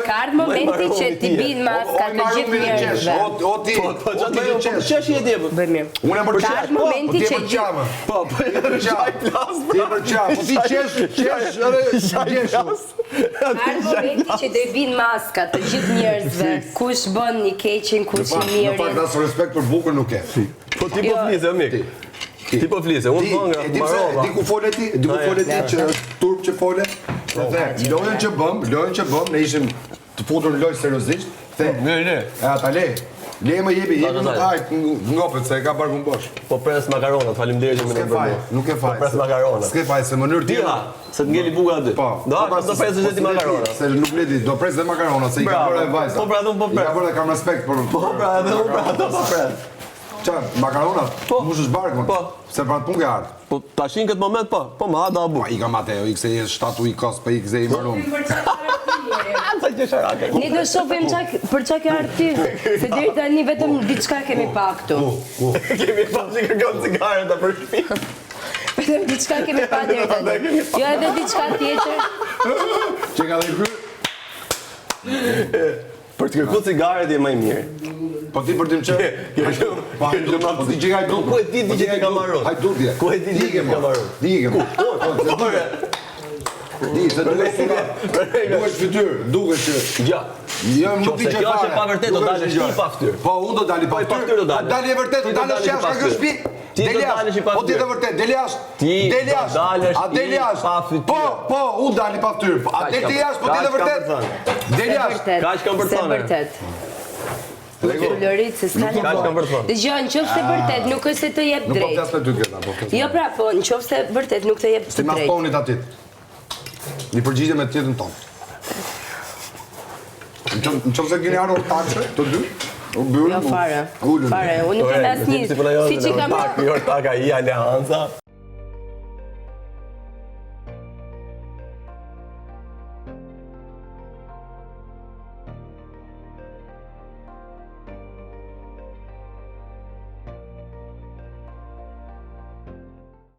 Ka ardhur momenti që t'i bin maska të gjithë njerëzve. O ti, Po, po, o çfarë ti bëj? që Po qesh. qesh je ti. po. Bëj mirë. Unë jam për Ka qesh. ardhur momenti Po ti je që për qamën. Po, po, për qaj plas. Ti je për qamën. Po ti qesh, qesh edhe qesh. Ka ardhur momenti që do i bin maska të gjithë njerëzve. Kush bën i keqin, kush i Në fakt mirin. as respekt për bukën nuk ke. Po ti po Jo. flisë, mik. Ti po flisë, unë Ti, thongra, e di pse, mbarova. di ku fole ti, di ku Ah, fole ti ja. që është turp që fole. Se the, lojën që bëm, lojën që bëm, ne ishim të futur në lojë seriozisht, the, Ne, ne. e ata le, le më jepi, jepi Ta, më ta, ta. hajt, ngopet se e ka barkun bosh. Po pres makaronat, faleminderit që më S'ke ke bërë. faj, mua. nuk e faj. Po pres makaronat. S'ke faj, se mënyrë Ti ha, se të ngeli buka aty. Po, Do ha, pra, do presësh po edhe ti s'le ti, makaronat. Se nuk le ti, do pres dhe makarona, se i ka Bravo. bërë e vajza. Po, pra, dhe unë po I ka pres. bërë dhe kam respekt për... Po pra, edhe unë pra, ato po pres. Qa, makaronat? Po. Mush është barkun. Po. Se pra të punë ke ardhë. Po tash në këtë moment po, po më ha do ha Po, bukë. i ka Mateo, i kse je shtatu i kos, po i kse i marum. Sa qesharake. Ne do shohim çak për çka ke ardhur ti, se deri tani vetëm diçka kemi pa këtu. Kemi pa që kërkon cigare ta për shtëpi. Vetëm diçka kemi pa deri tani. Jo edhe diçka tjetër. Që ka dhe ky? Për të kërku cigare ti je më i mirë. Po ti për tim që? Ke shumë, Po ke shumë po ti që ka Po ku e di ti që ti ka marrë? Hajde dje. Ku e di ti që ti ka marrë? Di ke mo. Po, se Po, di. Di, se dukesh dukesh fytyrë, dukesh që Ja. Jo, nuk di Qofse që kjo është e fare. pavërtetë, do Nuk dalësh është ti gjë. pa fytyrë. Po, unë do dali pa Po, i pa fytyrë do dalësh. Po dali e vërtetë, Ti do do dalësh dalësh i jashtë pa nga kjo fytyrë. shtëpi. Ti do Del jashtë. dalësh i pa Po ti fytyrë. të vërtetë, del jashtë. Ti Del do jashtë. dalësh A del i jashtë. pa fytyrë. Po, po, unë dali pa fytyrë. A Kaq del ti kam- jashtë, po ti kaq të kam vërtetë. për thënë. Del Se jashtë. vërtet. Kaq kam për Se thënë. vërtet. Florit se s'ka Kaq kam nevojë. për thënë. Dëgjoj, në qoftë se vërtet nuk është se të jep Nuk po drejt. flas me ty këtë, po flas. Jo pra, po në qoftë se vërtet nuk të jep Si të mas drejt. tonit atit. Një përgjigje me të tjetën tonë. Në qoftë në qoftë se keni ardhur takshe, të dy, u mbyllim. Jo fare. Ulën. Fare, unë nuk kem asnjë. Si po na Siç i kam Tak, jo tak ai aleanca.